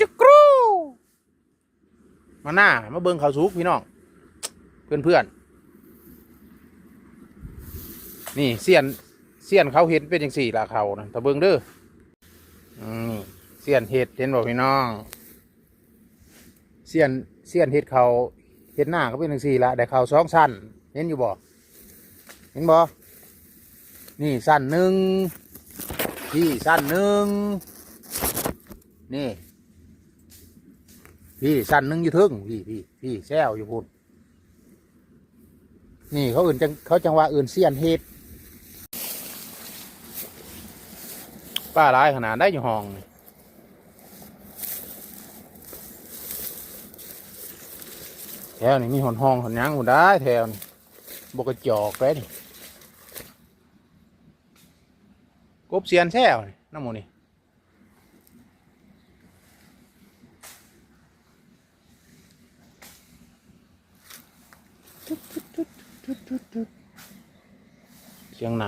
ຈະກຣູ ມາໜ້າ ມາເບິ່ງເຂົ້າສຸກພີ່ນ້ອງ ເພື່ອນໆ. ນີ້ຊຽນ ຊຽນເຂົາເຮັດເປັນຈັ່ງຊີ້ລະ ເຂົ້ານະ ຖ້າເບິ່ງເດີ. ອືມ ຊຽນເຮັດ ເຫັນບໍ່ພີ່ນ້ອງ? ຊຽນ ຊຽນເຮັດເຂົ້າເຮັດນາກໍເປັນຈັ່ງຊີ້ລະ ໄດ້ເຂົ້າສອງຊັ້ນ ເຫັນຢູ່ບໍ່? ເຫັນບໍ່? ນີ້ຊັ້ນໜຶ່ງ ພີ້ຊັ້ນໜຶ່ງ ນີ້ ພີ້ຊັ້ນໜຶ່ງຢູ່ເທິງ ພີ້ ພີ້ ພີ້ແຊວຢູ່ພຸ້ນ. ນີ້ເຂົາເອີ້ນຈັ່ງ ເຂົາຈັ່ງວ່າເອີ້ນຊຽນເຮັດ. ປາຫຼາຍຂະໜາດໃດຢູ່ຮ່ອງນີ້. ແຖວນີ້ມີຮອດຮ່ອງຮອດຫຍັງພຸ້ນດາຍ ແຖວນີ້ ບໍ່ກະຈອກເດ້ນີ້. ກົບຊຽນແຊວນີ້ ນຳໝູ່ນີ້. ສຽງໜາ